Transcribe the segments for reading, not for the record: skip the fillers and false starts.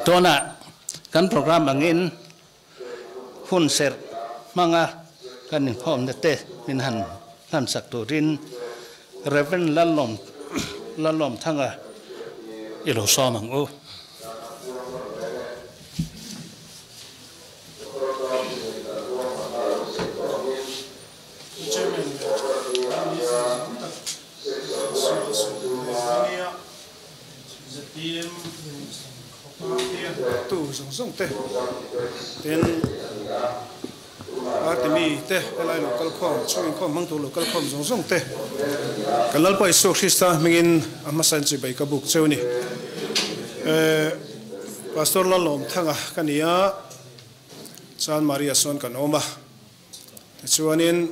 Tuna kan program angin hun serh hmanga kan inkhawmna te min han hlansak turin Rev. Lalawm Lalawmthanga i lo sawm ang u. ZPM tu zawng zawng te tin party mi te helai lo kal khawm chhung inkhawm hmang tur lo kal khawm zawng zawng te kan Lalpa Isua Krista hmingin a hmasa in chibai ka buk cheu ni. Pastor Lalawmthanga ka ni a, Chan Maria sawn kan awm a, tichuanin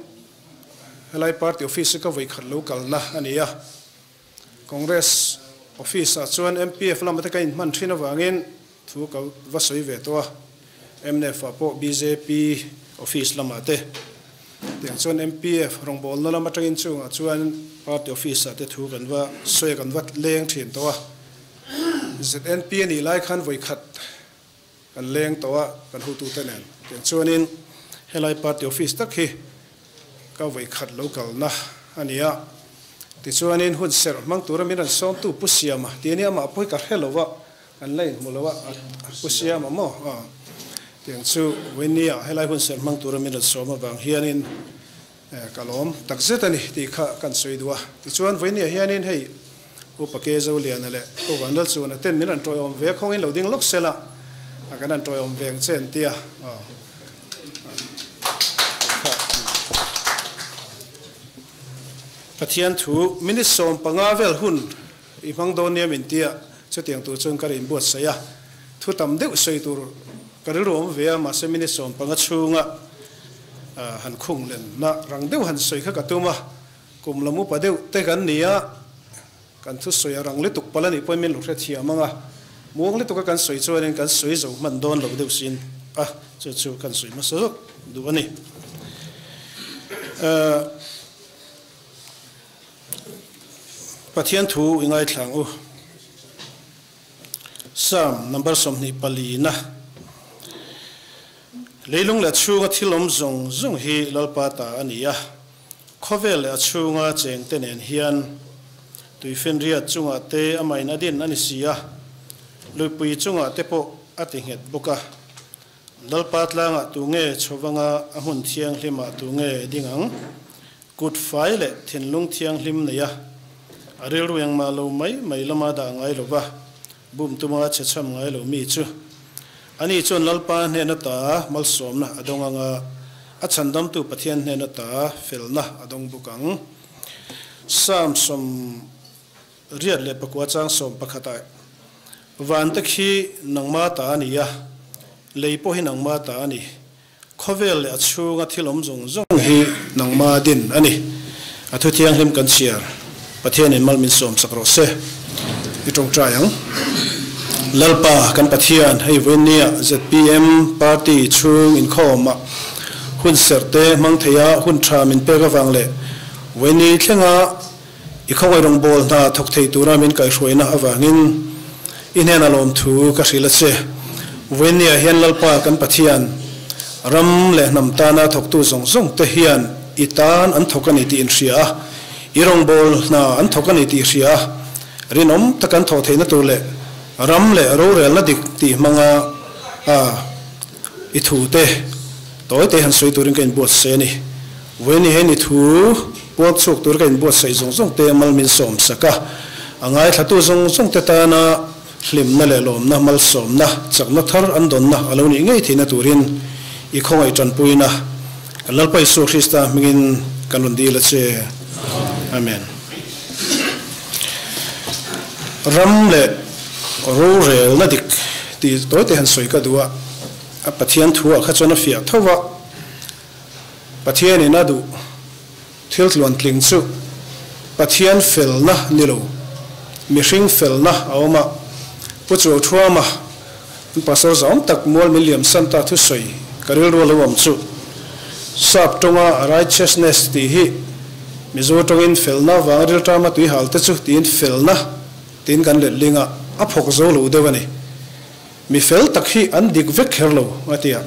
helai party office hi ka vawikhat lo kalna a ni a. Congress office ah chuan MPF lama te ka inhman thin avangin thu ka va sawi ve tawh a, mnf ah pawh bjp office lamah te tiang chuan MPF rawngbawlna lam atangin chungah chuan party office ah te thu kan va sawi a kan va leng thin tawh a. ZNP a nih lai khan vawikhat kan leng tawh a kan hotute nen tiang chuanin helai party office tak hi ka vawikhat lo kalna a ni a. Tichuanin hun serh hmang tura min rawn sawmtu Pu Siama tih a nia amah pawh hi ka hre lo a, kan la inhmu lo a, Pu Siama maw? Aw tiang chu vawinia helai hun serh hmang tura min rawn sawm avang hianin ka lawm takzet a ni tih kha kan sawi duh a. Tichuan vawinia hianin hei Upa Ke Zoliana leh Pu Vanlalchuna ten min rawn tawiawm ve khawngin lo ding lawk sela kan rawn tawiawm ve ang che an ti a. Pathian thu minute 15 vel hun i hmang dawn nia min ti a, chutiang tur chuan ka rin buatsaih a, thu tam deuh sawi tur ka rilru awm ve a, mahse minute 15 chhunga han khung lenna rang deuh han sawi kha ka tum a, kum lam upa deuh te kan ni a, kan thusawi a rang lutuk palh a nih pawhin min lo hrethiam ang a, muang lutuka kan sawi chuanin kan sawi zo hman dawn lo deuh sin a, chu chu kan sawi hmasa zawk duh a ni. Pathian thu i ngaithla ang u. Psalm number 24 na. Leilung leh a chhunga thil awm zawng zawng hi Lalpa ta a ni a. Khawvel leh a chhunga chengte nen hian tuifinriat chungah te amahin a din a ni si a, luipui chungah te pawh a ti nghet bawk a. Lalpa tlangah tu nge chhovanga a hmun thianghlimah tu nge ding ang? Kut fai leh thinlung thianghlim nei a, a rilru engmah lo mai mai lama dah ngai lo va, bum tuma chhe chham ngai lo mi chu. Ani chuan Lalpa hnen ata malsawmna a dawng ang a, a chhandamtu Pathian hnen ata felna a dawng bawk ang. Psalm 84 chang 11 ah, Van te khi nangma ta a ni a, lei pawh hi nangma ta a ni, khawvel leh a chhunga thil awm zawng zawng hi nangma din a ni. A thu thianghlim kan chhiar, Pathianin mal min sawm sak rawh se. I tawngtai ang. Lalpa kan Pathian, hei vawinia zpm party chhung inkhawmah hun serh te hmang theia hun tha min pek avang leh vawiini thlenga I khawngaih rawngbâwl hna thawk thei tura min kaihhruaina avangin i hnêna lawmthu ka hrilh a che. Vawiinniah hian Lalpa kan Pathian, ram leh hnam tâna thawktu zawng zawng te hian i tân an thawk a ni tih inhria a, i rawngbâwl hna an thawk a ni tih hria a, rinawm tak an thawh theihna tur leh ram leh rorelna dik tih hmanga a i thute tawi te han sawi turin ka inbuatsaih a ni. Vawiin hi ni thu puak chhuak tur ka inbuatsaih zawng zawng te mal min sawm sak a, a ngaithlatu zawng zawng te tana hlimna leh lawmna, malsawmna, chakna thar an dawnna a lo nih ngei theihna turin i khawngaih tanpuina kan Lalpa Isua Krista hmingin kan rawn dil a che. Amen. Ram leh rorelna dik tih tawi te han sawi ka duh a, a Pathian thu ah kha chuan a fiah tho va, Pathianin a duh thil tluantling chu Pathian felna ni lo, mihring felna a awm a. Pu Chuauthuama, an pastor zahawm tak mual min liam san ta thusawi ka rilru a lo awm chu Sap tawnga righteousness tih hi Mizo tawngin felna vang riltama tuihal te chu tiin felna tiin kan letling a, a phawk zo lo deuh a ni. Mi fel tak hi an dik vek kher lo, a ti a.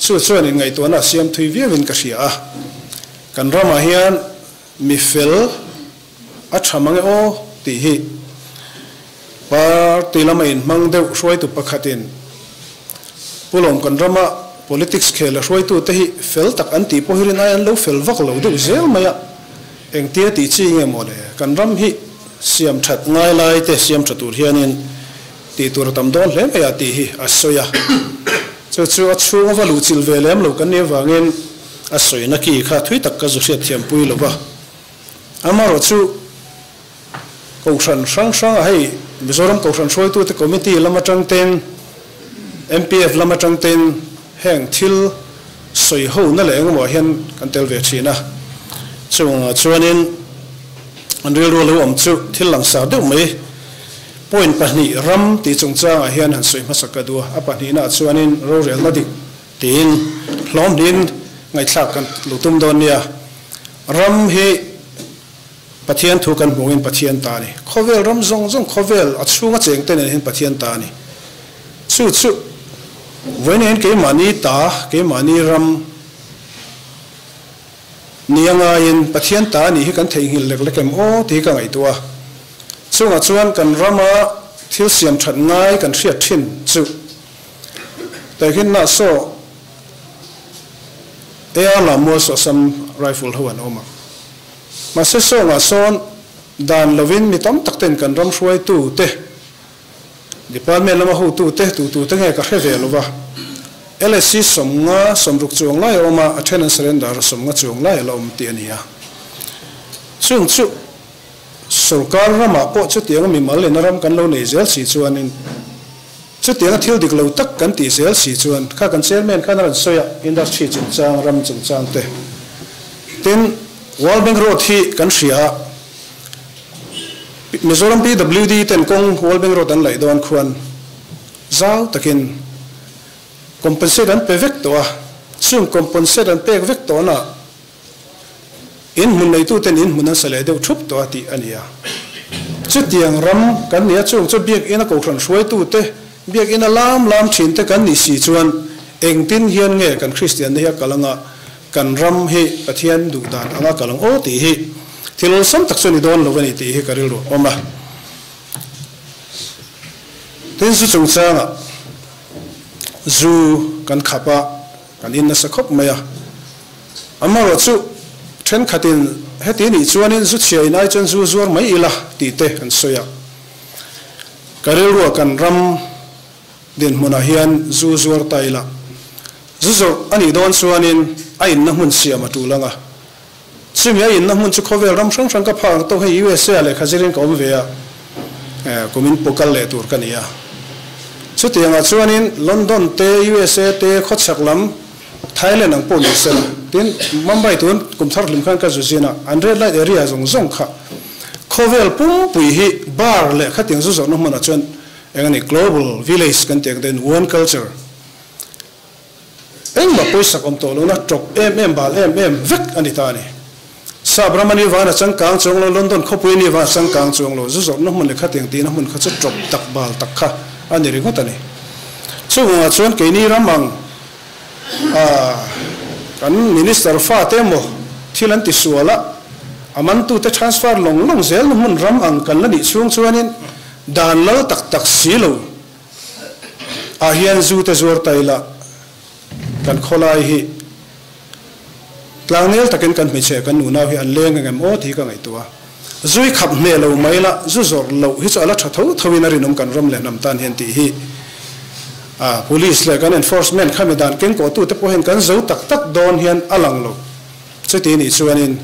Chu chuan inngaihtuahna a siam thui viauin ka hria a. Kan ramah hian mi fel a tha mang e aw tih hi party lama inhmang deuh hruaitu pakhatin Pulawm kan rama politics khel a hruaitute hi fel tak an tih pawh hi rin ai an lo fel vak lo deuh zel mai a, engtia tih chi nge maw le? Kan ram hi siam that ngai lai te siam tha tur hianin tih tur a tam dawn hle mai a tih hi a sawi a. Chu chu a chhung a va luhchilh ve lem lo kan nih avangin a sawina ki kha thui tak ka zu hriatthiam pui lo va. Amaherawhchu Kohhran hrang hranga hei Mizoram Kohhran hruaitute Committee lam atang ten, MPF lam atang ten heng thil sawi ho na leh engemaw ah hian kan tel ve thin a. Chungah chuanin an rilru lo awm chu thil langsar deuh mai point pahnih ram tih chungchangah hian han sawi hmasa ka duh a. A pahnihnaah chuanin rorelna dik tiin hlawm hlin ngaihthlak kan lo tum dawn nia. Ram hi Pathian thu kan hmuhin Pathian ta a ni. Khawvel ram zawng zawng khawvel a chhunga cheng te nen hian Pathian ta a ni. Chu chu vawiin hian keimahni ta, keimahni ram ni a ngaiin Pathian ta a nih hi kan theihnghilh lek lek em aw tih hi ka ngaihtuah a. Chungah chuan kan rama thil siam that ngai kan hriat thin chu Taikhin nah saw AR Lammual saw Assam Rifle ho an awm ang. Mahse sawngah sawn dan lovin mi tam tak ten kan ram hruaitu te, department lama hotu te, tutu te nge ka hre ve lova. LSC sawmnga sawmruk chuang lai a awm a, a then an surrender a sawmnga chuang lai a la awm tih a ni a. Chung chu sorkar ramah pawh chutianga mimal in a ram kan lo nei zel si chuanin chutianga thil dik lo tak kan tih zel si chuan kha kan chairman khan a rawn sawi a, industry chungchang, ram chungchang te. Tin, World Bank Road hi kan hria a, Mizoram PWD ten kawng World Bank Road an laih dawn khuan zau takin compensate an pe vek tawh a, chung compensate an pek vek tawhna in hmun neituten in hmun an sa leh deuh thup tawh a tih a ni a. Chutiang ram kan ni a, chung chu biakina kohhran hruaitute, biakina lam lam thinte kan nih si chuan engtin hian nge kan Kristianna hi a kal anga Kan ram hi Pathian duh dan anga kal ang aw tih hi thil awlsam tak chu a ni dawn lo a ni tih hi ka rilru a awm a. Tin, zu chungchangah zu kan khap a, kan in nasa khawp mai a. Amaherawh chu thenkhatin heti nih chuanin zu chhia in ai chuan zu zuar mai ila tih te an sawi a. Ka rilruah kan ram Dinhmunah hian zu zuar ta ila, zu zawrh a nih dawn chuanin a inna hmun siam a tul ang a. Chumi a inna hmun chu khawvel ram hrang hrang ka phak ang tawk hei USA ah lehkha zirin ka awm ve a, kumin pawh kal leh tur ka ni a. Chutiangah chuanin London te, USA te, khawchhak lam, Thailand ang pawh ni sela, tin Mumbai tun kum thar hlim khan ka zu zin a, an red light area zawng zawng kha khawvel pumpui hi bar leh khatiang zu zawrhna hmunah chuan Eng a ni, Global Village kan tih ang ten One Culture engmah pawisak awm tawh lohna tawp em em bal em em vek a ni ta a ni. Sap ram a ni vana changkang chuang lo, London khawpui a ni vana changkang chuang lo, zu zawrhna hmun leh khatiang tihna hmun kha chu tawp tak bal tak kha a ni ringawt a ni. Chuvangah chuan keini ram ang kan Minister fate emaw thil an ti sual a, a mantute transfer lawng lawng zelna hmun ram ang kan la nih chhung chuanin Dan lal tak tak si lo ah hian zu te zuar ta ila kan khawlai hi tlangnel takin kan hmeichhe kan nunau hi an leng ang em aw tih hi ka ngaihtuah a. Zui khap hneh lo mai ila zu zawrh loh hi chu a la tha tho tho in a rinawm kan ram leh hnam tan hian tih hi a police leh kan enforcement khami dan kengkawhtu te pawh hian kan zo tak tak dawn hian a lang lo. Chuti nih chuanin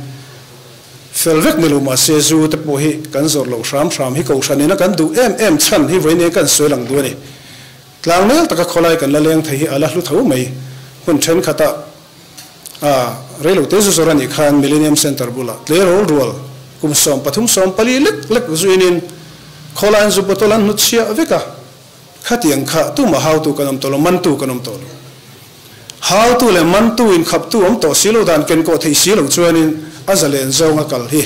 Fel vek ni lo mahse zu te pawh hi kan zawrh loh hram hram hi kohhran ina kan duh em em chhan hi vawiin kan sawi lang duh a ni. Tlangnel taka khawlai kan la leng thei hi a la hlu tho mai. Hmun thenkhatah a reilo te zu zawrh a nih khan Millennium Centre bulah tleirawl rual kum 13 14 lek lek zu inin khawlaiin zu bottle an hnutchhiah vek a. Khatiang kha tumah hautu kan awm tawh lo, mantu kan awm tawh lo. Hautu leh mantu inkhaptu awm tawh si lo dan ken kawh theih si lo chuanin a zalen zawnga kal hi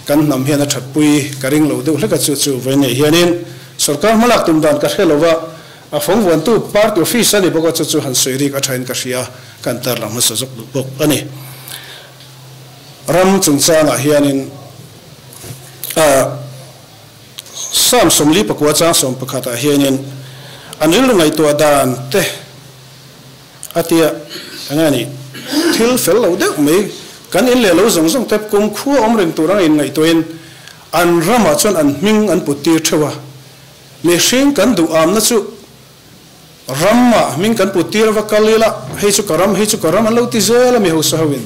kan hnam hian a thatpui ka ring lo deuh hlek a, chu chu vawi nei hianin sorkar hmalak tum dan ka hre lo va, A fawng vuantu party office a ni bawk a, chu chu han sawi rik a thain ka hria, kan tarlang hmasa zawk duh bawk a ni. Ram chungchangah hianin a Psalm 49 chang 11 ah hianin an rilru ngaihtuah dan te a tia eng nge ni thil fel lo deuh mai kan in leh lo zawng zawng te kum khua awm reng tur anga inngaihtuahin an ramah chuan an hming an put tir theuh a. Mihring kan duh amna chu ramah hming kan put tir ava kal ila, hei chu ka ram, hei chu ka ram an lo ti zel a mi hausa ho in.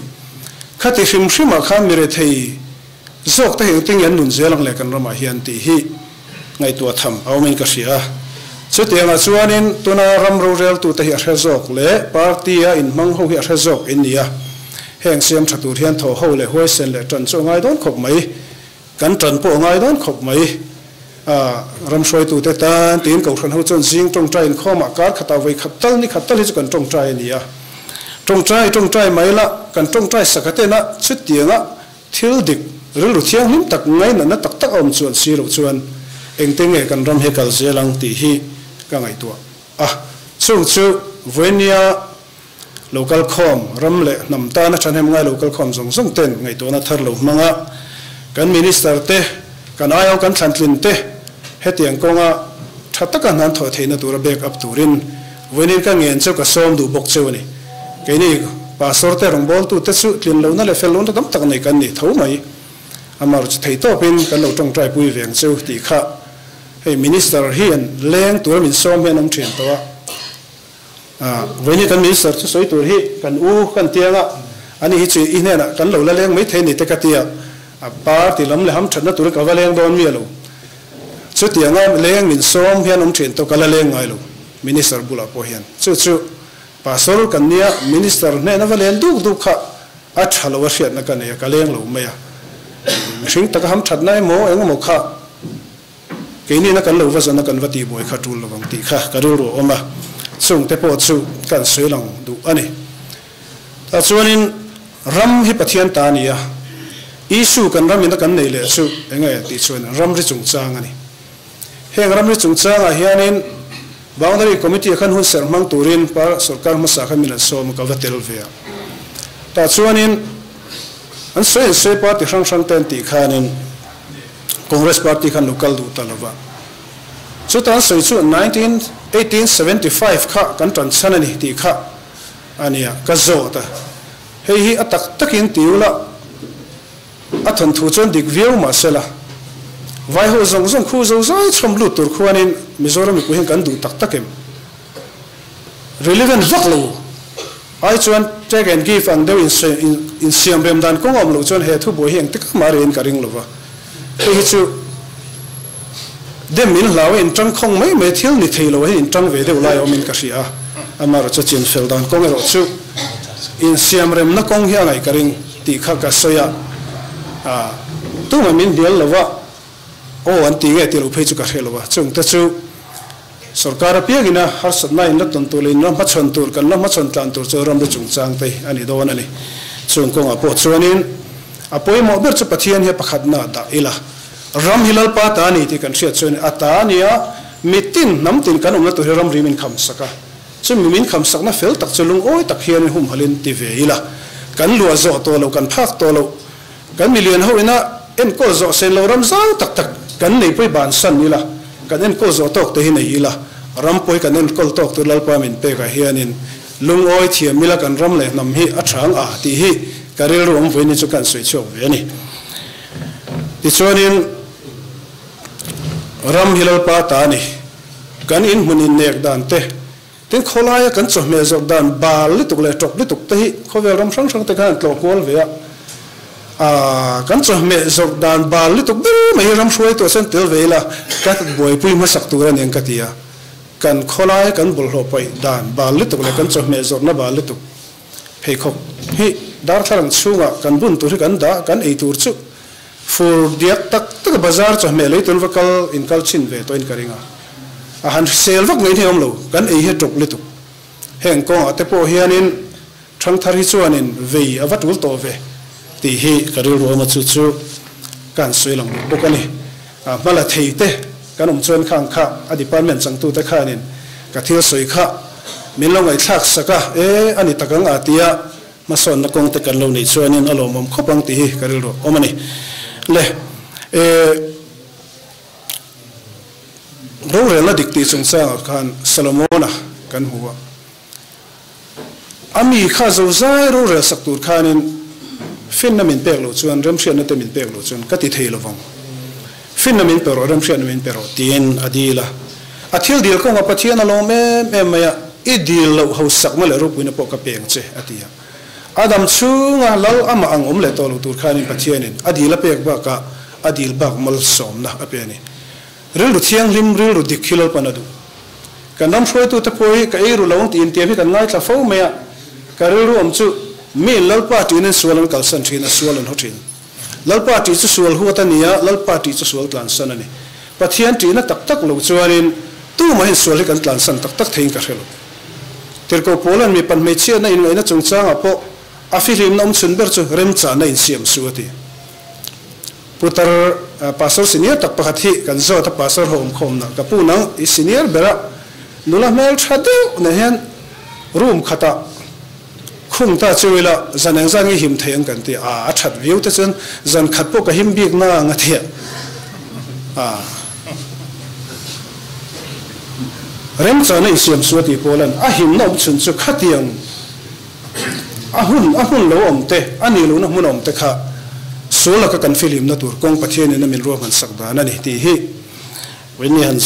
Khati hrim hrimah khan mi rethei zawk te heng tinge an nun zel ang le kan ramah hian tih hi ngaihtuah tham a awmin ka hria a. Chutiangah chuanin tuna ram roreltute hi a hre zawk leh party a inhmang ho hi a hre zawk in ni a. Heng siam tha tur hian thaw ho leh huaisen leh tan chu a ngai dawn khawp mai. Kan tan pawh a ngai dawn khawp mai. A ram hruaitute tan tiin Kohhran ho chuan zing tawngtai inkhawmah kar khatah vawi khat tal ni khat tal hi chu kan tawngtai a ni a. Tawngtai tawngtai mai la, kan tawngtai saka tena chutianga thil dik, rilru thianghlim tak, ngainatna tak tak a awm chuan si loh chuan engte nge kan ram hi kal zel ang tih hi ka ngaihtuah a. Chung chu vawinia Local khawm, ram leh hnam tana thahnem ngai local khawm zawng zawng ten ngaihtuahna thar lo hmang a, kan Minister te, kan aio kan thlantlin te hetiang kawnga tha taka hnan thawh theihna tura back up turin vawiin ka ngen cheu ka sawm duh bawk cheu a ni. Keini Pastor te rawngbawltu te chu tlin lohna leh fel lohna tam tak nei kan ni tho mai. Amar chu thei tawpin kan lo tawngtai pui veng cheu tih kha hei Minister hian leng tura min sawm hian awm thin tawh a. Vawiin hi kan minister chu sawi tur hi kan u kan ti anga, ani hi chu i hnenah kan lo la leng mai thei ni te ka ti a, a party lam leh ham thatna tur ka va leng dawn mi alo. Chutianga leng min sawm hian awm thin tawh ka la leng ngai lo minister bulah pawh hian. Chu chu pastor kan nia minister hnena va len duk duk kha a tha lo a hriatna ka nei a, ka leng lo mai a. Mihring taka ham thatna emaw engemaw kha Keini na kan lo va zana kan va tihbuai kha tul lovang tih kha ka rilru a awm a, chungte pawh chu kan sawi lang duh a ni. Tah chuanin ram hi Pathian ta a ni a, issue kan ramin a kan nei leh chu eng nge tih chuan ramri chungchang a ni. Heng ramri chungchangah hianin Boundary Committee khan hun serh hmang turin sorkar hmasa khan min an sawm a, ka va tel ve a. Tah chuanin an sawi an sawi party hrang hrang te an tih khanin, Congress party khan lo kal duh ta lova. Chuta an sawi chu 1875 kha kan tan chhan a ni tih kha a nia, ka zawt a. Hei hi a tak takin ti ula a thawnthu chuan dik viau mahsela vaiho zawng zawng khu zo zai chhawm lut tur khuanin Mizoram mipui hian kan duh tak tak em? Relevant vak lo. Ai chuan take and give ang deuh insiam rem dan kawng a awm loh chuan he thubuai hi engtik amah riin ka ring lova. Hei hi chu dem in hlau a intang khawng mai mai thil ni thei lo hian intang ve deuh lai a awmin ka hria a. Amaherawh chu chin fel dan kawng erawh chu insiam remna kawng hi a ngaih ka ring tih kha ka sawi a. Tumah min hnial lova aw an ti nge tih loh phei chu ka hre lo a. Chungte chu Sorkar apiangin a harsatna in la tawn tur leh in la hmachhawn tur, kan la hmachhawn tlan tur chu ramri chungchang te a ni dawn a ni. Chung kawngah pawh chuanin a pawimawh ber chu Pathian hi a pakhatna dah ila, ram hi Lalpa ta a ni tih kan hriat chuan a ta a ni a, mitin, hnam tin kan awmna tur hi ramri min kham sak a, chumi min kham sakna fel tak chu lungawi tak hianin humhalhin ti ve ila, kan luah zawh tawh loh, kan phak tawh loh, Kan milian ho ina enkawl zawh sen lo ram zau tak tak kan nei pawi bansan ila, kan enkawl zawh tawk te hi nei ila, ram pawi kan enkawl tawk tur Lalpa min pekah hianin lungawi thiam ila kan ram leh hnam hi a thang a tih hi ka rilru awm vawiin chu kan sawi chhuak ve a ni. Tichuanin ram hi Lalpa ta a ni, kan inhmun innek dan te, Tin, khawlaia kan chawhmeh zawrh dan bal lutuk leh tawp lutuk te hi khawvel ram hrang hrang te khan an tlawh kual ve a. Aaa, kan chawhmeh zawrh dan bal lutuk ber mai hi ram hruai tuah chuan tel ve ila ka buaipui hmasak tur a ni ang ka ti a. Kan khawlaia kan bawlhhlawh paih dan bal lutuk leh kan chawhmeh zawrhna bal lutuk pheikhawk hi darthlalang chhungah kan bun tur hi kan dah, kan ei tur chu fur diak tak tak a bazar chawhmeh lei tun va kal inkal chhin ve tawhin ka ring a. A han hrisel vak ngei hneh awm lo, kan ei hi a tawp lutuk. Heng kawngah te pawh hianin thangthar hi chuanin vei a va tul tawh ve tih hi ka rilru awm a, chu chu ka han sawi lang duh bawk a ni. A hmala thei te kan awm chuan khang kha a department changtute khanin Ka thil sawi kha min lo ngaihthlak sak a, e a ni tak ang a tia hmasawnna kawng te kan lo neih chuanin a lawmawm khawp ang tih hi ka rilru awm a ni. Le e rorelna dik tih chungchangah khan Solomona kan hmu a, a mi kha zozai rorel sak tur khanin finna min pek loh chuan remhriatna te min pek loh chuan ka ti thei lovang. Finna min pe rawh, remhriatna min pe rawh tiin a dil a. A thil dil kawnga Pathian a lawm em em mai a, I dil loh hausakna leh ropuina pawh ka peng che, a ti a. Adam chhunga lal amah ang awm leh tawh lo tur khanin Pathianin a dil a pek bakah a dil bak malsawmna a pe a ni. Rilru thianghlim, rilru dik hi Lalpan a duh. Kan ram hruaitute pawh hi ka ei ru lo ang tiin tiam hi kan ngaithla fo mai a, ka rilru awm chu miin Lalpa tiin an sual an kalsan thin a, sual an haw thin. Lalpa tih chu sual huat a ni a, Lalpa tih chu sual tlansan a ni. Pathian tihna tak tak lo chuanin tumahin sual hi kan tlansan tak tak theiin ka hre lo. Tirhkoh Paula'n mi pan hmeichhiatna inngaihna chungchangah pawh a fihlimna awm chhun ber chu remchahna insiam su a ti. Putar Pastor senior tak pakhat hi kan zawt a, Pastor ho awmkhawmna ka pu nang i senior ber a, nula hmeltha deuh nen hian room khatah Khung ta chu ila zan eng zan nge him thei ang kan ti a, a that viau te chuan zan khat pawh ka him bik na ang a ti a. Remchana insiam chu a tih pawl an a himna awm chhun chu khatiang a hun a hmun lo awm te a nih lohna hmun awm te kha sual laka kan fihlimna tur kawng Pathianin a min ruahman sak dan a ni tih hi Winnie han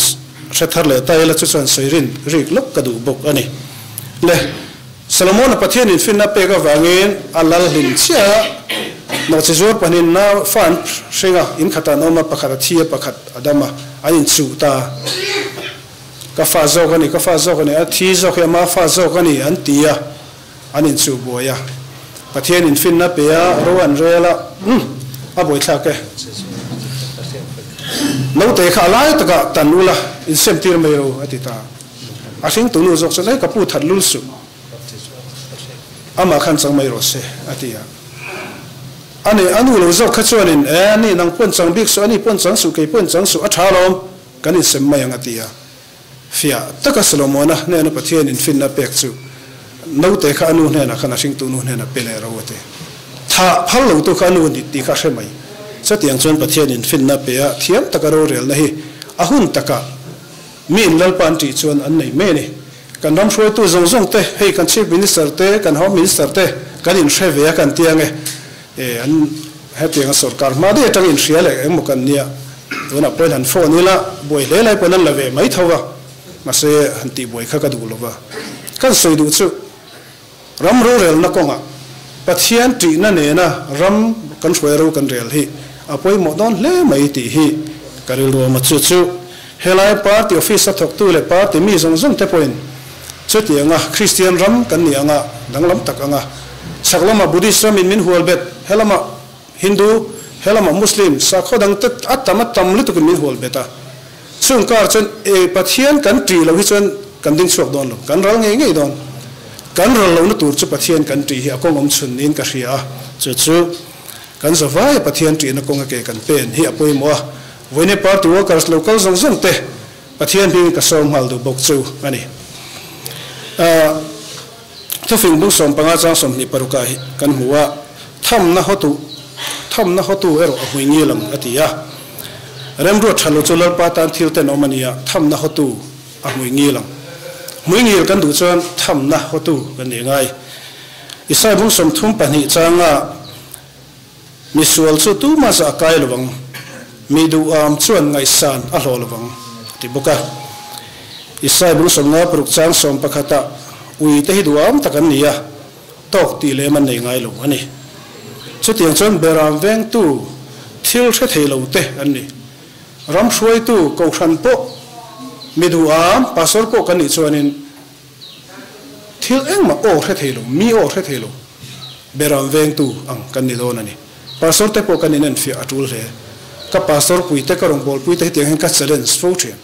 hre thar leh ta ila chu chuan sawi rin rik lawk ka duh bawk a ni. Le. Solomona Pathianin finna pek avangin a lal hlim chiah a, nawhchi zuar pahnihin nau fa an hring a, in khatah an awm a, pakhat a thi a, pakhat a dam a, an inchuh ta a. Ka fa zawk a ni, ka fa zawk a ni, a thi zawk hi ama fa zawk a ni, an ti a, an inchuh buai a. Pathianin finna pe a, ro an rel a, umm, a buaithlak e. Naute kha a lai takah tan ula, insemtir mai ro, a ti ta. A hringtu nu zawk chuan, Ei ka pu that lul suh, amah khan chang mai rawh se, a ti a. A ni, a nu lo zawk kha chuanin, E, a ni, nang pawn chang bik suh, a ni pawn chang suh, kei pawn chang suh, a tha alawm, kan insem mai ang, a ti a. Fiah taka Solomona hnena Pathian infinna pek chu naute kha a nu hnenah khan a hringtu nu hnenah pe leh ro a ti. Thah phal lotu kha a nu ni tih kha a hre mai. Chutiang chuan Pathian infinna pe a, thiam taka rorelna hi a hun takah, Mi in Lalpa an tih chuan an nei mai a ni. Kan ram hruaitu zawng zawng te, hei kan Chief Minister te, kan Home Minister te kan inhre ve a kan ti ang e. E an hetiang a sorkar hma daih atang inhria leh engmaw kan nia. Tunah pawhin han phone ila buai hle lai pawn an la ve mai tho va, mahse han tih buai kha ka duh lo va. Kan sawi duh chu ram rorelna kawngah Pathian tihna nena ram kan hruai ro kan rel hi a pawimawh dawn hle mai tih hi ka rilru awm a. Chu chu helai party office a thawktu leh party mi zawng zawng te pawhin chutianga Kristian ram kan nih anga danglam tak anga chhak lamah Buddhist ramin min hual bet, helamah Hindu, helamah Muslim sakhaw dang te a tam a tam lutukin min hual bet a. Chung kar chuan e Pathian kan ṭih loh hi chuan kan ding chhuak dawn lo, kan ral ngei ngei dawn. Kan ral lohna tur chu Pathian kan ṭih hi a kawng awm chhun niin ka hria a, chu chu kan zavaia Pathian ṭihna kawnga ke kan pen hi a pawimawh a, Vawiine party workers lo kal zawng zawng te Pathian hmingin ka sawm nghal duh bawk chu a ni. Thufing bung 15 chang 26 ah hi kan hmu a, thamna hotu thamna hotu erawh a hmui ngil ang a ti a. Remruat tha lo chu Lalpa tan thil ten awm a nia, thamna hotu a hmui ngil ang. Hmui ngil kan duh chuan thamna hotu kan nih ngai. Isai bung 32 changa misual chu tuma zah a kai lo ang, mi duham chuan ngaihsan a hlawh lo ang a ti bawk a. Isai bung 56 chang 11 ah ui te hi duham tak an ni a, tawk tih lem an nei ngai lo a ni. Chutiang chuan beram vengtu thil hre thei lo te an ni. Ram hruaitu kohhran pawh mi duham pastor pawh kan nih chuanin thil engmah aw hre thei lo, mi aw hre thei lo beram vengtu ang kan ni dawn a ni. Pastor te pawh kan inenfiah a tul hle. Ka pastor puite, ka rawngbawlpui te hetiang hian ka challenge fo thin.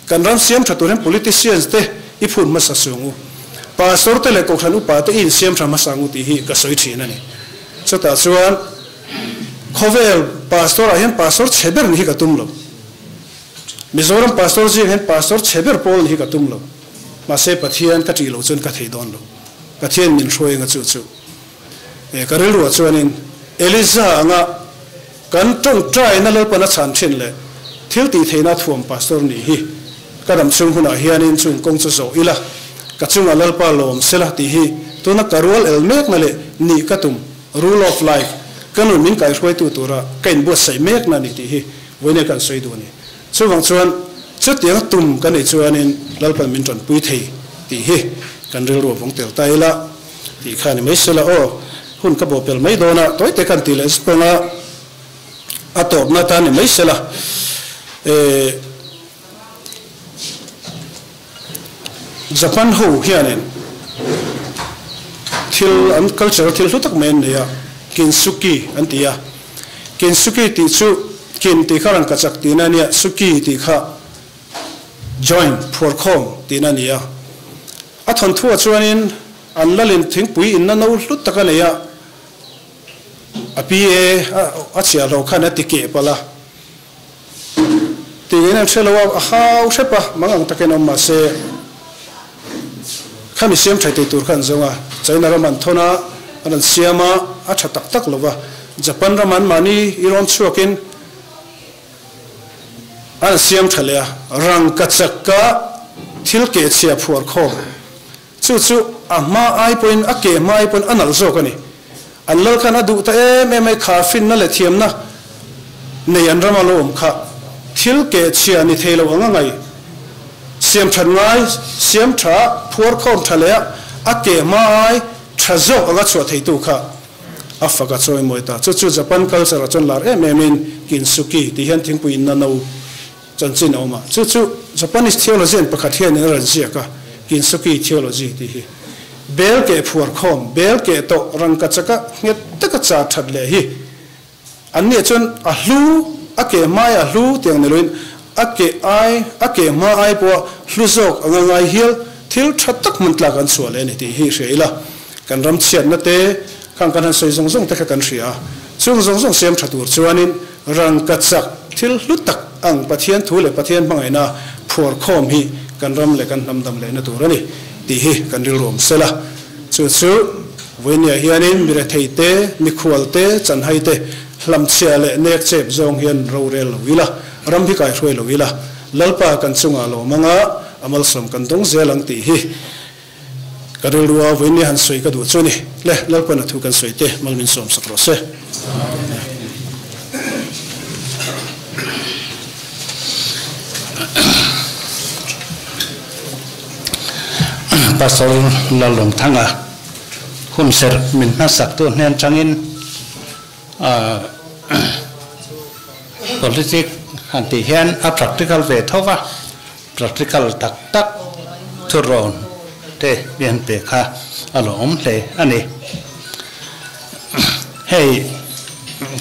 Kan ram siam tha tur hian politicians te i phun hmasa sung u. Pastor te leh kohhran upa te i insiam tha hmasa ang u tih hi ka sawi thin a ni. Chutah chuan khawvel pastor ah hian pastor chhe ber ni hi ka tum lo. Mizoram pastor zing hian pastor chhe ber pawl ni hi ka tum lo. Ma se Pathian ka ti lo chun ka thei don lo. Pathian min hruai nga chu chu. E ka rilru chuanin Eliza anga kan tong trai na lalpana chan thin le thil ti theina thuam pastor ni hi ka dam chung huna hianin chung kong chu zo ila ka chunga lalpa lom sela ti hi tuna karual el mek na le ni katum rule of life kanun min kai hruai tu tura kain bu sai mek na ni ti hi voine kan soi du ni chuwang chuan chutiang tum kan nei chuanin lalpan min ton pui thei ti hi kan ril ru vong tel taila ti khani mai sela o hun ka bo pel mai dona toite kan ti le sponga atop na ta ni mai sela e Japan ho hianin thil an culture thil hlutak men neya kinsuki an tia kinsuki ti chu kin ti kharang ka chak ti na nia suki ti kha join for khom ti na nia a thon thua chuanin an lalin thingpui in na no hlut taka neya a pa a chia lo khan a ti ke pala ti in an thelo a hau shepa mangang taken om ma se khami siam thai te tur khan zonga China raman thona an siama a tha tak tak lova Japan raman mani iron chuakin an siam thalea rang ka chakka thil ke chia phuar kho chu chu a ma ai point a ke mai point anal zo kani an lal khan adu ta em em kha fin na le thiam na nei an rama lo om kha thil ke chia ni theilo anga ngai siam than ngai siam tha phuar khom thalea a ke mai tha zo anga chua thei tu kha afaka choi moita chu chu Japan culture chon lar em em in kinsuki ti hian thingpui in na no chanchin oma chu chu Japanese theology an pakhat hian an ran zia ka kinsuki theology ti hi bel ke phuar khom bel ke to rang ka chaka nget taka cha that le hi an ne chon a hlu a ke mai a hlu tiang ne loin a ke ai a ke ma ai po hlu zok anga ngai hil thil that tak mun tla kan sual ani ti hi hreila kan ram chiat na te khang kan han soi zong zong te kha kan hria chung zong zong sem thatur chuanin rang ka chak thil hlu tak ang Pathian thu le Pathian hmangaina phuar khom hi kan ram le kan hnam dam le na tur ani ti hi kan ril rom sela chu chu voinia hianin mire thei te mikhual te chanhai te hlam chia le nek chep zong hian ro rel lo ila ram hi kai hruai lo ila lalpa kan chunga lo manga amal som kan dong zelang ti hi karil ruwa voinia han soi ka du chu ni le lalpa na thu kan soi te malmin som sakro se. Pastor Lalom Thanga hun ser min na sak tu hnen changin politic han ti hian a practical ve thova practical tak tak thuron te bian pe kha alom hle ani hei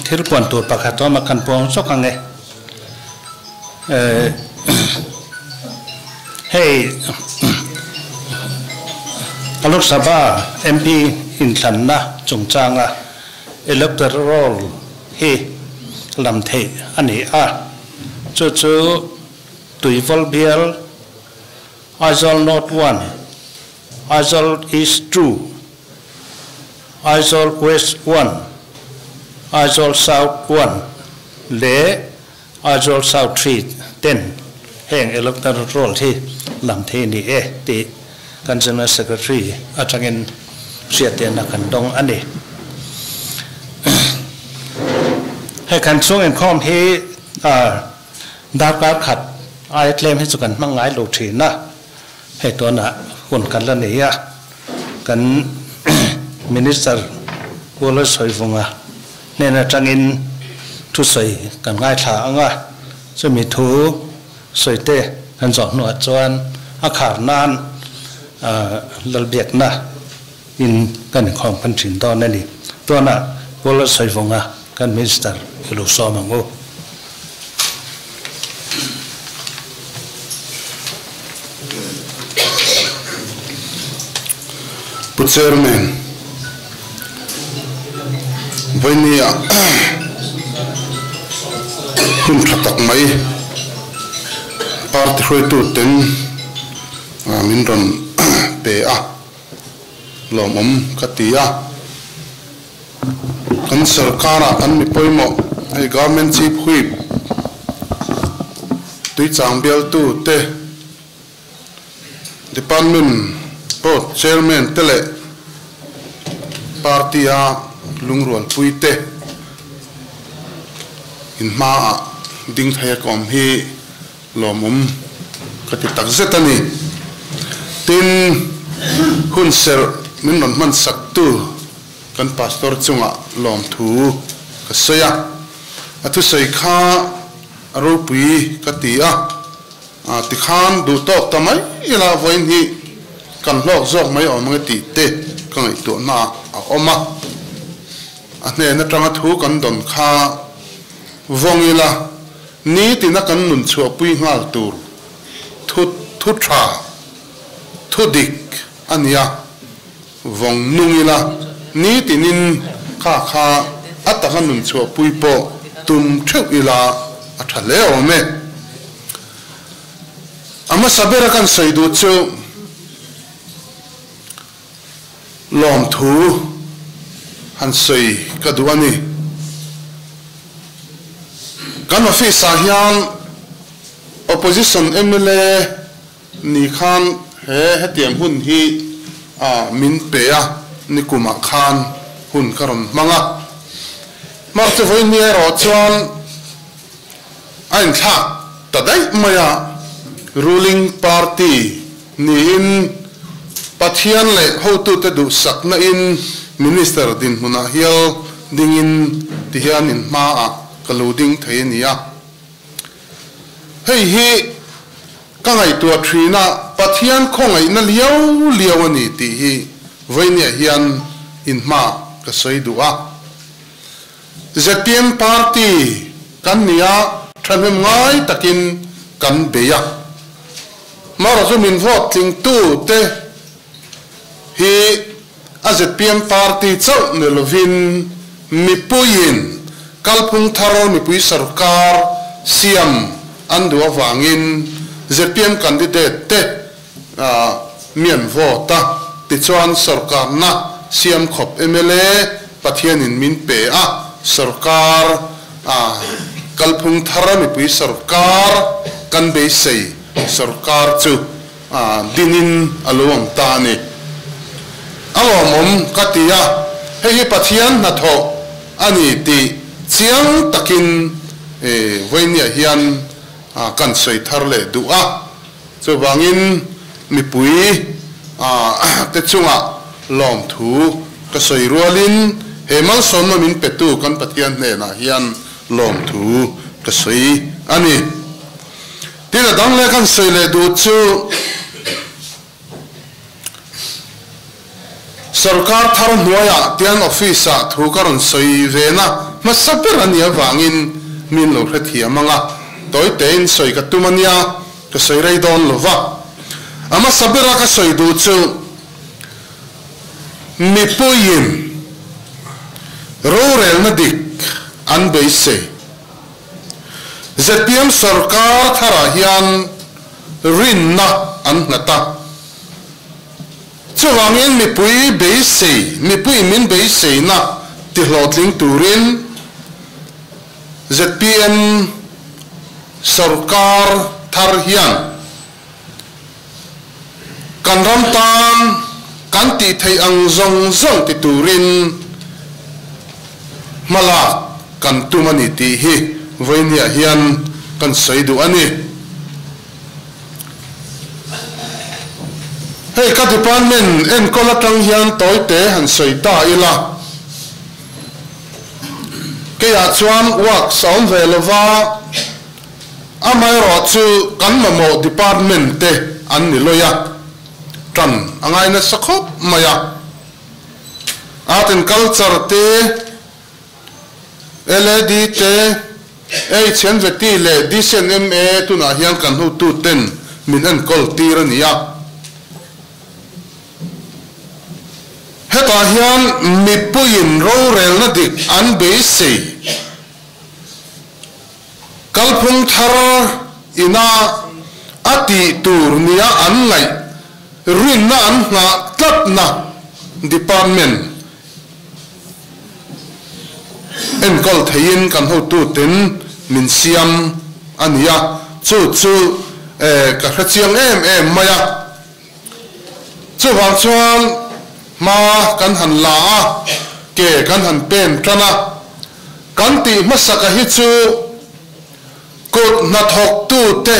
thil pon tur pakhat to ma kan pong chok ange hei Lok Sabha MP in thlanna chungchanga electoral roll hi lam thei ani a chu chu tuivol bial Aizawl North 1 Aizawl East 2 Aizawl West 1 Aizawl South 1 le Aizawl South 3 10 heng electoral roll hi lam thei ni e ti kan general secretary atangin siate na kan dong ani he kan chung en khom hi dar kar khat ai tlem hi chu kan mangai lo thina he to na hun kan la nei a kan minister ko soivunga ne na tangin thu soi kan ngai tha anga chu mi thu soi te kan zo nu chuan a khar nan lalbiak na in kan khom kan thin don ani to na ko soivunga kan minister lo so mango. Pu Chairman, voinia hun thatak mai party hruaitu ten min min rawn pe a, lawmawm ka ti a. Kan sorkara kan mi pawimawh hei Government Chief Whip Tuichang bialtu te, Department Board Chairman te leh Party a lungrualpui te in hmaah ding thei a ka awm hi lawmawm ka ti takzet a ni. Tin, hun serh min rawn hman saktu kan Pastor chungah lawmthu ka sawi a, a thusawi kha a ropui ka ti a. Tikhan duh tawk ta mai ila vawiin hi kan hlawk zawk mai awm ange tih te ka ngaihtuahna ah a awm a. A hnen atanga thu kan dawn kha vawng ila nitina kan nun chhuahpui nghal tur thu thu tha, thu dik a nia. Vawng nung ila nitinin kha kha a taka nun chhuahpui pawh tum theuh ila a tha hle awm e. A hmasa bera kan sawi duh chu lawmthu han sawi ka duh a ni. Kan office ah hian Opposition mla ni khan he hetiang hun hi min pe a, nikumah khan hun ka rawn hmang a. Hmarcha vawiin erawh chuan a inthlak ta daih mai a, ruling party niin Pathian leh hotute duhsakna in minister dinhmunah hial dingin tihian in hmaah ka lo ding thei a ni a. Hei hi ka ngaihtuah thin a, Pathian khawngaihna liau liau a ni tih hi vawinia hian in hmaah ka sawi duh a. Zpm party kan ni a, thahnem ngai takin kan bei a. Marawh chu min vote tlingtu te hi a zpm party chauh ni lovin mipuiin kalphung thar mipui sarkar siam an duh avangin zpm candidate te mi an vote a, tichuan sorkarna siam khawp mla Pathianin min pe a, sorkar kalphung thar mipui sorkar kan beisei sorkar chu dinin a lo awm ta a ni. A lawmawm ka ti a, hei hi Pathian hnathawh a ni tih chiang takin vawinia hian kan sawi thar leh duh a. Chuvangin mipui te chungah lawmthu ka sawi rualin he malsawmna min petu kan Pathian hnenah hian lawmthu ka sawi a ni. Tin a dang leh kan sawi leh duh chu Sorkar thar hnuaiah tian office ah thu ka rawn sawi ve na hmasa ber a nih avangin min lo hrethiam ang a, tawi tein sawi ka tum a nia, ka sawi rei dawn lo va. A hmasa bera ka sawi duh chu mipuiin rorelna dik an beisei. Zpm sorkar tharah hian rinna an nghat a. Chuvangin mipui beisei, mipui min beiseina tihlawhtling turin zpm sorkar thar hian kan ram tan kan tih theih ang zawng zawng ti turin hmalak kan tum a ni tih hi vawinia hian kan sawi duh a ni. Hei ka department enkawl atang hian tawite han sawi ta ila, keiah chuan works a awm ve lova, amaherawh chu kan mamawh department te an ni lawi a, tan a ngai nasa khawp mai a. Art and culture te, LAD te, HNVT leh DCNMA tunah hian kan hotu ten min enkawl tir a ni a. Hetah hian mipuiin rorelna dik an beisei. Kalphung thar ina a tih tur nia an ngaih. rinna an nghah tlatna department enkawl theiin kan hotuten min siam a ni a, chu chu ka hrechiang em em mai a. Chuvang chuan hma kan han la a, ke kan han pen tan a, kan tih hmasaka hi chu kut hnathawktute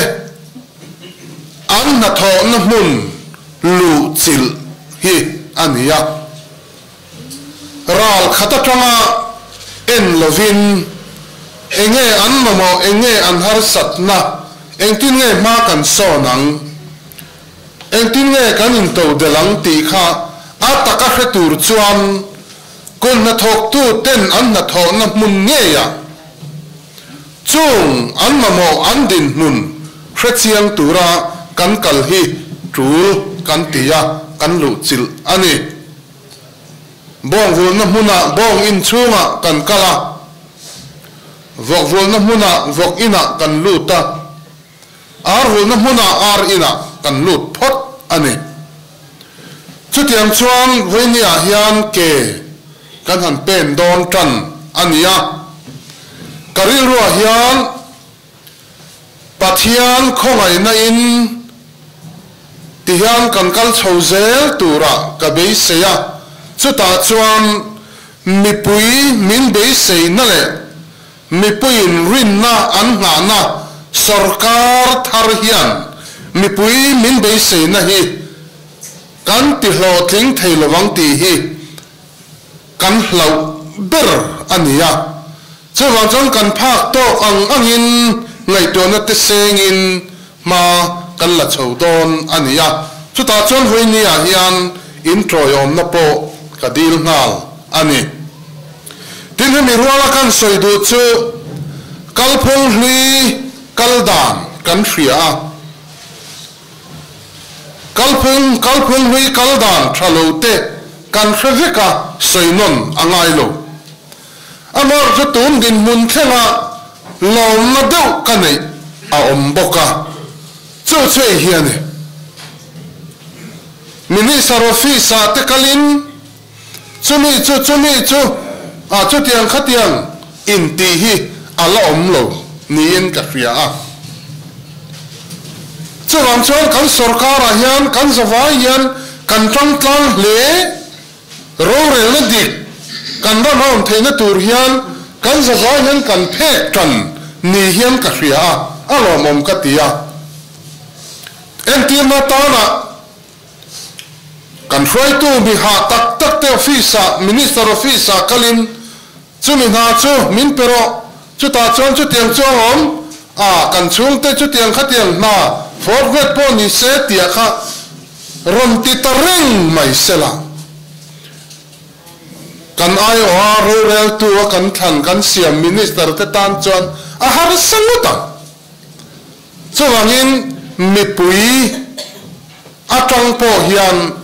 an hnathawhna hmun luh chilh hi a ni a. Ral khat atanga en lovin enge an mamawh, enge an harsatna, engtin nge hma kan sawn ang, engtin nge kan intodelh ang tih kha a taka hre tur chuan kut hnathawktuten an hnathawhna hmun ngeiah chung an mamawh an dinhmun hrechiang tura kan kal hi tul kan ti a, kan luhchilh a ni. Bawng vulna hmunah bawng inchhungah kan kal a, vawk vulna hmunah vawk inah kan lut a, ar vulna hmunah ar inah kan lut phawt a ni. Chutiang chuan vawinia hian ke kan han pen dawn tan a ni a, ka rilruah hian Pathian khawngaihna in tihian kan kal chho zel turah ka beisei a, chutah chuan mipui min beiseina leh mipuiin rinna an nghahna sawrkar thar hian mipui min beiseina hi kan tihlawhtling thei lovang tih hi kan hlauh ber a ni a. Chuvang chuan kan phak tawk ang angin ngaihtuahna te sengin hma kan la chho dawn a ni a. Chutah chuan vawinia hian in tawiawmna pawh ka dil nghal a ni. Tin, hemi ruala kan sawi duh chu kalphung hlui kal dan kan hria a. Kalphung, kalphung hlui kal dan tha lo te kan hre vek a, sawi nawn a ngai lo. Amah chu tun dinhmun thlenga lawmna deuh ka neih a awm bawk a, chu chu ei hi a ni. Minister office ah te kalin chumi chu chumi chu ah chutiang khatiang intih hi a la awm lo niin ka hria a. Chuvang chuan kan sorkarah hian kan zavai hian kan tangtlang hle. Rorelna dik kan ram a awm theihna tur hian kan zavai hian kan phek tan ni hian ka hria a, a lawmawm ka ti a. Entirna tana kan hruaitu mi hah tak tak te office ah, Minister office ah kalin chumi hna chu min pe rawh, chutah chuan chutiang chu a awm a, kan chhungte chutiang khatiang hna fourth grade pawh ni se tia kha Rawn ti ta reng mai sela. Kan aiawha roreltu a kan thlan kan siam Minister te tan chuan a harsa ngawt ang. Chuvangin mipui atang pawh hian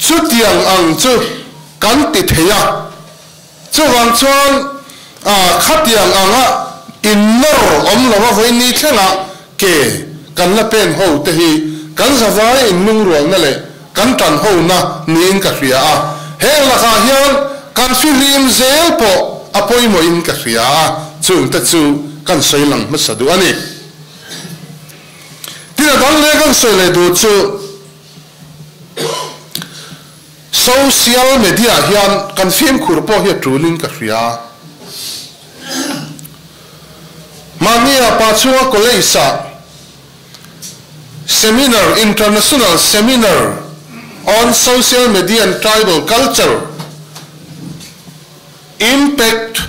chutiang ang chu kan ti thei a. Chuvang chuan khatiang anga innawr awm lova vawiini thlenga ke kan la pen ho te hi kan zavai inlungrualna leh kan tan hona niin ka hria a. Heng lakah hian kan fihlim zel pawh a pawimawhin ka hria a, chungte chu kan sawi lang hmasa duh a ni. Tin a dang leh kan sawi leh duh chu. Social media hian kan fimkhur pawh hi a tulin ka hria. Mahnia pa chunga college-ah seminar, International Seminar on Social Media and Tribal Culture Impact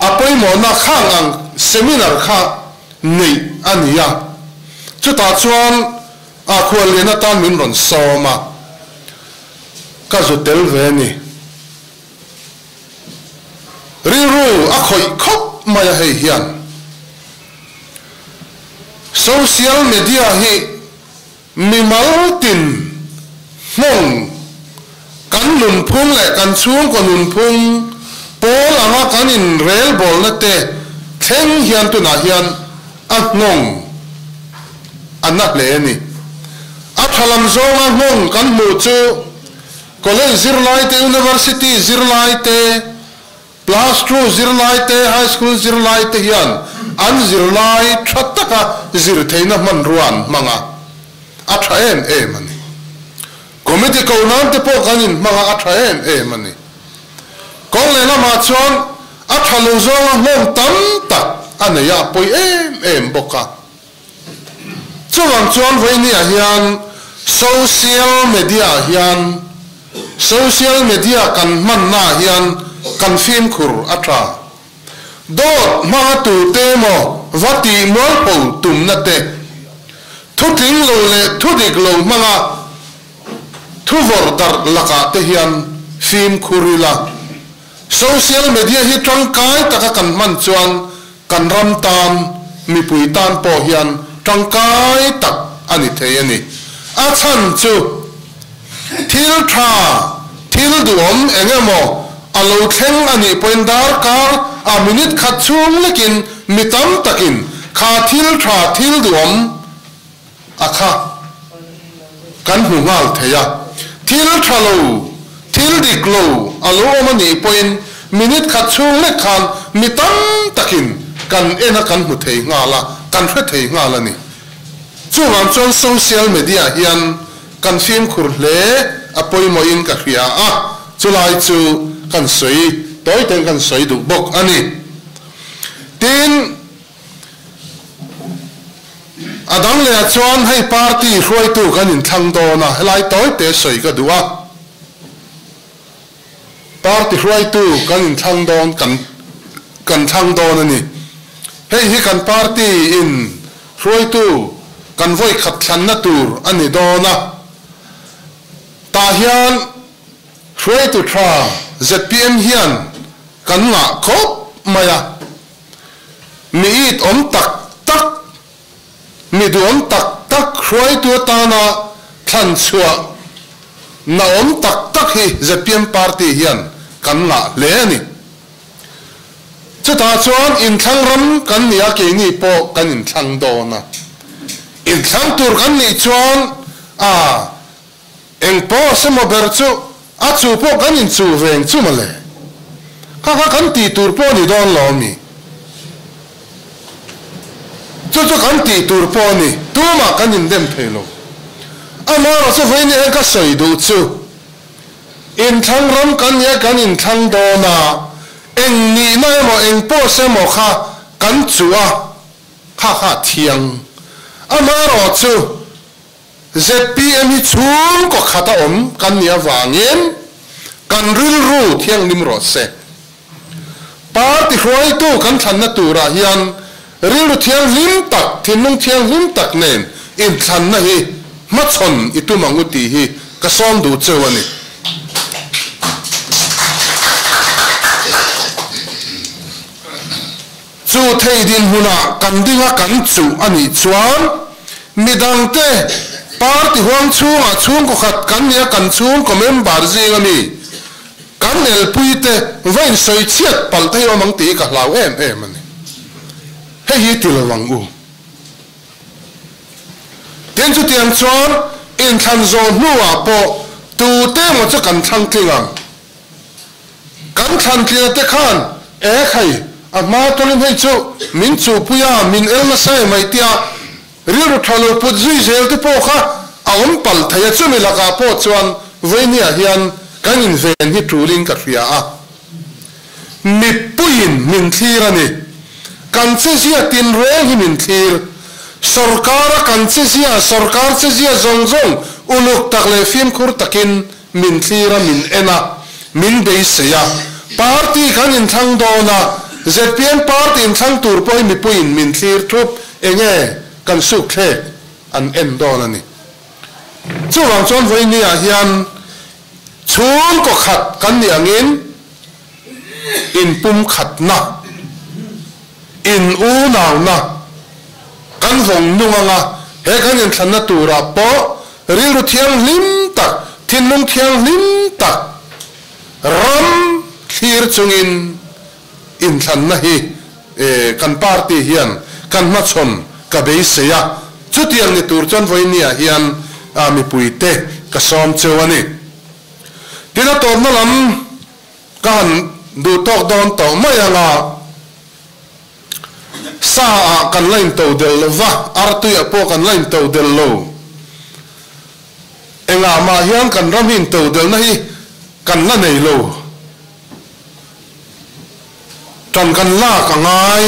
a pawimawhna khang ang seminar kha neih a ni a. Chutah chuan A khuallian atan min rawn sawm a, ka zu tel ve a ni. Rilru a khawih khawp mai a hei hian. Social media hi mimal tin hmawng kan nunphung leh kan chhungkaw nunphung pawl anga kan inrelbawlna te thleng hian tunah hian a hnawng a na hle a ni. A A tha lam zawnga nghawng kan hmuh chu college zirlai te, university zirlai te, plus two zirlai te, high school zirlai te hian an zirlai tha taka zir theihna hmanrua an hmang a, a tha em em a ni. Committee ko nan te pawh kan inhmang a, a tha em em a ni. Kawng lehlamah chuan a tha lo zawnga nghawng tam tak a nei a, a pawi em em bawk a. Chuvang chuan vawinia hian social media hian social media kan hmanna ah hian kan fimkhur a tha. Dawt hmanga tute emaw va tih mualpho tumna te, thu tling lo leh thu dik lo hmanga thu vawrh darh lakah te hian fimkhur ila. Social media hi tangkai taka kan hman chuan kan ram tan, mipui tan pawh hian tangkai tak a ni thei a ni. A chhan chu thil tha, thil duhawm eng emaw a lo thleng a nih pawhin darkar a minute khat chhung lekin mi tam takin kha thil tha, thil duhawm a kha kan hmu nghal thei a. Thil tha lo, thil dik lo a lo awm a nih pawhin minute khat chhung lek khan mi tam takin kan en a kan hmu thei nghal a, kan hre thei nghal a ni. Chuvang chuan social media hian kan fimkhur hle a pawimawhin ka hria a, chulai chu kan sawi tawi ten kan sawi duh bawk a ni. Tin. A dang leh ah chuan hei party hruaitu kan inthlang dawn a, helai tawi te sawi ka duh a. Party hruaitu kan inthlang dawn kan kan thlang dawn a ni. Hei hi kan party in hruaitu kan vawi khat thlanna tur a ni dawn a. Tah hian hruaitu tha zpm hian kan ngah khawp mai a. Mi it awm tak tak, mi duhawm tak tak hruaitu atana thlan chhuah na awm tak tak hi zpm party hian kan ngah hle a ni. Chutah chuan inthlang ram kan ni a, keini pawh kan inthlang dawn a. Inthlang tur kan nih chuan a Eng pawh semaw ber chu a chu pawh kan inchuh veng chu mawle. Kha kha kan tih tur pawh ni dawn lo ami? Chu chu kan tih tur pawh a ni, tumah kan indem thei lo. Amaherawh chu vawiin hian ka sawi duh chu, inthlang ram kan nia kan inthlang dawn a, eng nihna emaw eng pawh semaw kha kan chuh a, kha kha a thiang. Amaherawh chu Zpm hi chhungkaw khat a awm kan nih avangin kan rilru thianghlim rawh se. Party hruaitu kan thlanna turah hian rilru thianghlim tak, thinlung thianghlim tak nen inthlanna hi hmachhawn i tum ang u tih hi ka sawm duh cheu a ni. Chu thei dinhmunah kan dinga kan chuh a nih chuan midangte party huang chhungah chhungkaw khat kan nia kan chhungkaw member zinga mi kan elpuite va insawi chhiat palh te hi awm ang tih hi ka hlau em em a ni. Hei hi ti lo ang u. Tin chutiang chuan inthlan zawh hnuah pawh tute emaw chu kan thlang tling ang. Kan thlantlina te khan e khai a hma tawlin hei chu min chuhpui a, min el nasa em mai tia rilru tha lo put zui zel te pawh kha a awm palh thei a, chumi lakah pawh chuan Vainia hian kan inven hi tulin ka hria a, mipuiin min thlir a ni. Kan chezia tinreng hi min thlir. Sorkara kan chezia, sorkar chezia zawng zawng uluk tak leh fimkhur takin Min thlir a, min en a, min beisei a. Party kan inthlang dawn a, zpm party inthlang tur pawh hi mipuiin min thlir thup enge kan suk thlek an en dawn a ni. Chuvang chuan vawinia hian chhungkaw khat kan nih angin inpumkhatna, in unauna kan vawng nung anga he kan inthlanna turah pawh rilru thianghlim tak, thinlung thianghlim tak ram thlir chungin inthlanna hi kan party hian kan hmachhawn ka beisei a, chutiang ni tur chuan vawinia hian a mipui te ka sawm cheu a ni. Tin a tawpna lam ka han duh tawk dawn tawh mai anga sa ah kan la into del lo va, artui ah pawh kan la into del lo. Engah mah hian kan ram hi into delna hi kan la nei lo. Tan kan lak a ngai.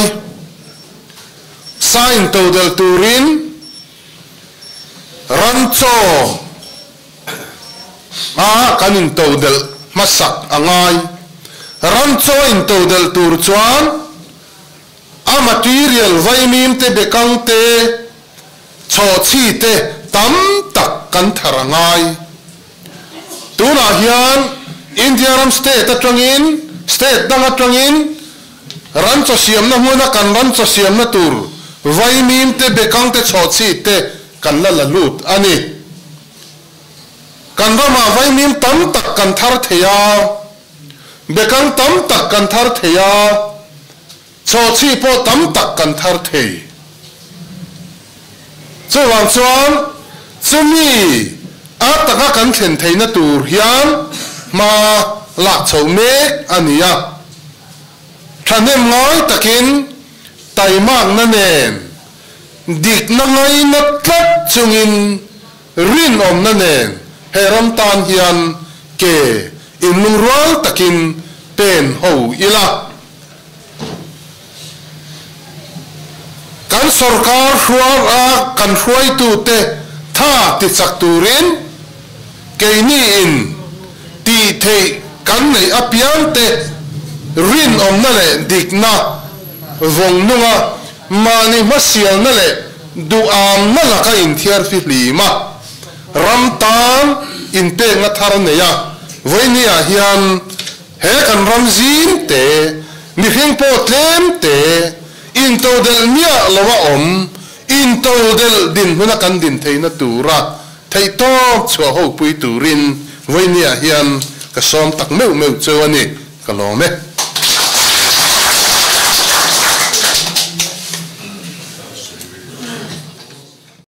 Sa intodelh turin ram chaw a kan intodelh hmasak a ngai. Ram chaw intodelh tur chuan a material vaimim te bekang te chhawhchhi te tam tak kan thar a ngai. Tunah hian India ram state atangin, state dang atangin ran chaw siamna hmuna kan ran chaw siamna tur vaimim te, bekang te, chhawhchhi te kan la la lut a ni. Kan ramah vaimim tam tak kan thar thei a, bekang tam tak kan thar thei a, Chawchhi pawh tam tak kan thar thei. Chuvang chuan chumi a taka kan thlen theihna tur hian hma lak chhoh mek a ni a. Thahnem ngai takin taimakna nen dikna ngaina tlat chungin rinawmna nen he ram tan hian ke inlungrual takin pen ho ila. Kan sorkar hruar a kan hruaitute tha tichak turin keini in tih theih kan neih apiangte rinawmna leh dikna vawng nunga mahni hmasialna leh duhamna laka inthiar fihlim a, ram tan inpekna thar nei a vawinia hian He kan ram zim te, mihring pawh tlem te, intodelh miah lo a awm, intodelh dinhmuna kan din theihna tura theihtawp chhuah ho pui turin vawinia hian ka sawm tak meuh meuh cheu a ni, ka lawm e.